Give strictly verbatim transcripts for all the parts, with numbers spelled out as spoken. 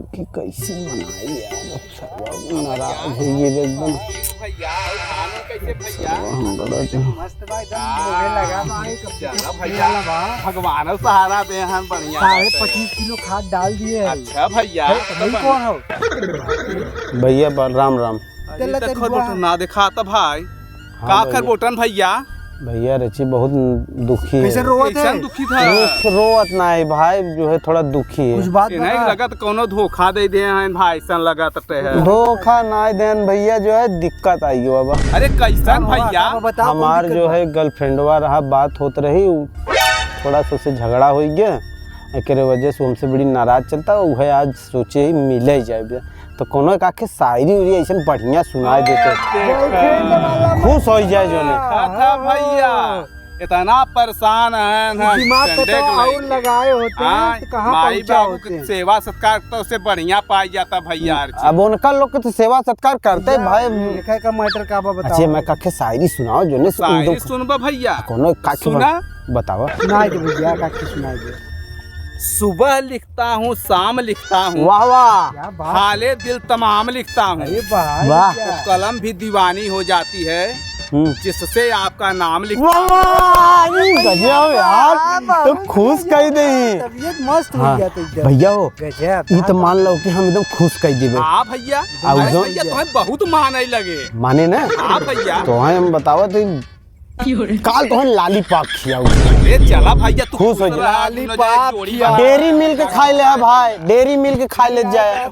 कि कैसे बनाई यार, अब सरवा नाराज है ये एकदम। भैया, और खाना कैसे भैया? सरवा हम बड़ा जो मस्त बा, एकदम मुँहे लगा बा, एक चला भैया, भगवान सहारा दे हैं, बढ़िया साढ़े बात है। पच्चीस किलो खाद डाल दिए हैं। अच्छा भैया, है, तो वही बन- कौन हो? भैया बा-, राम राम। अरे, चला, देखो चल, बुआ। बेटा, ना दिखाता भाई। हाँ का भैया। कर बोटन भैया? भैया रची बहुत दुखी है। कैसे रोवत है? कैसन दुखी था? रोवत ना है भाई, जो है थोड़ा दुखी है। कुछ बात ये नहीं बता। लगत कौनो धोखा दे दे हैं भाई, ऐसन लगत है। धोखा ना देन भैया, जो है दिक्कत आई गवा बा। अरे कैसन हाँ, भैया? का बा, बताओ, कौन हमार दिक्कत जो बा? है गर्लफ्रेंडवा रहा, बात होत रही, उ थोड़ा सा उससे झगड़ा हो गया, एकरे वजह से हमसे बड़ी नाराज चलता, उहे आज सोचे ही मिले जाए। तो कोनो एक आखे शायरी उरी ऐसन बढ़िया सुनाए देते। देखा। खुश हो जाए जो ने। देखा था भैया, इतना परेशान है ना, दिमाग पे तो ठंडे के और लगे। लगाए होते हैं, हाँ, तो कहाँ माई पहुँचा बाबू होते की हैं? सेवा सत्कार तो उससे बढ़िया पाई जाता भैया हर चीज। अब उनका लोग के तो सेवा सत्कार करते हैं भाई। देखा का मैटर का बा, बताओ। अच्छा, मैं काके शायरी सुनाओ जो ने शायरी सुनबा भैया? कोनो काके सुना? बतावा। सुनाई दे भैया, काके सुनाई दे। सुबह लिखता हूँ, शाम लिखता हूँ। वाह, वाह। क्या बात। हाले दिल तमाम लिखता हूँ। अरे वाह, वाह। क्या? तो कलम भी दीवानी हो जाती है, हम्म। जिससे आपका नाम लिखता वाह, हूँ। वाह, अरे गजब यार, क्या बात तो है, खुश क्या कर दे। तबीयत मस्त हो हाँ, गया तो एकदम। भैया हो, गजब, ई तो हाँ। मान लो कि हम एकदम खुश कर देबे। हाँ भैया, आ, अरे उधर भैया, तुम्हें बहुत माने लगे। माने ना? हाँ भैया। तो हम बतावा तो काल तोहन लॉलीपॉप खियाऊ। अरे चला भैया, तू खुश हो खुश जा। रहा, दोनों जने लॉलीपॉप जोड़ी खियाऊ। बना। डेयरी मिल्क खाए ले, हाँ भाई, डेयरी मिल्क खाए ले जाए।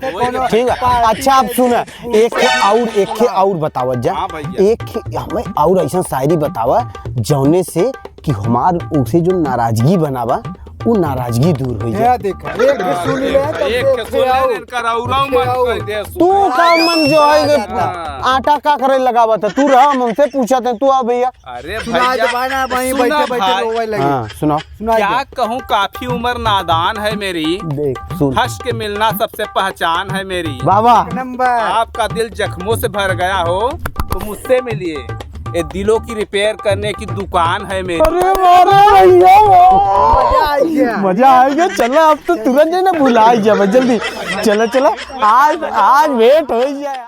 ठीक है, अच्छा, आप सुना, एक खे और, एक खे और बतावत जा। हाँ भैया। एक खे हमें और ऐसा शायरी बतावा, जौने से कि हमार उसे जो नाराजगी बनावा, वो नाराजगी दूर हो जाए। देखा, एक खे सुन ले, तब एक खे एक खे सुन ले, और, इनका रौरा एक खे मन और। कर दे, तू सुन। का मन जो है, हाँ। आटा का करे लगावत है? तू रहा, हम हमसे पूछत है, तू आ भैया। अरे सुना भैया, दे भाई ना, वहीं सुना बैठे, बैठे भाई। रोवे लगे। हाँ, सुनाओ। सुनाई क्या दे। कहूँ, काफी उम्र नादान है मेरी। देख, सुन। हंस के मिलना सबसे पहचान है मेरी। वाह, वाह। एक नंबर। आपका दिल जख्मों से भर गया हो, तो मुझसे मिलिए। ये दिलों की रिपेयर करने की दुकान है मेरी। अरे, अरे भैया, वाह। मजा आ गया। मजा आ गया। चला, अब तो तुरंत है ना, भुला ही जावे जल्दी। चला, चला, आज, आज भेंट हो ही जाए।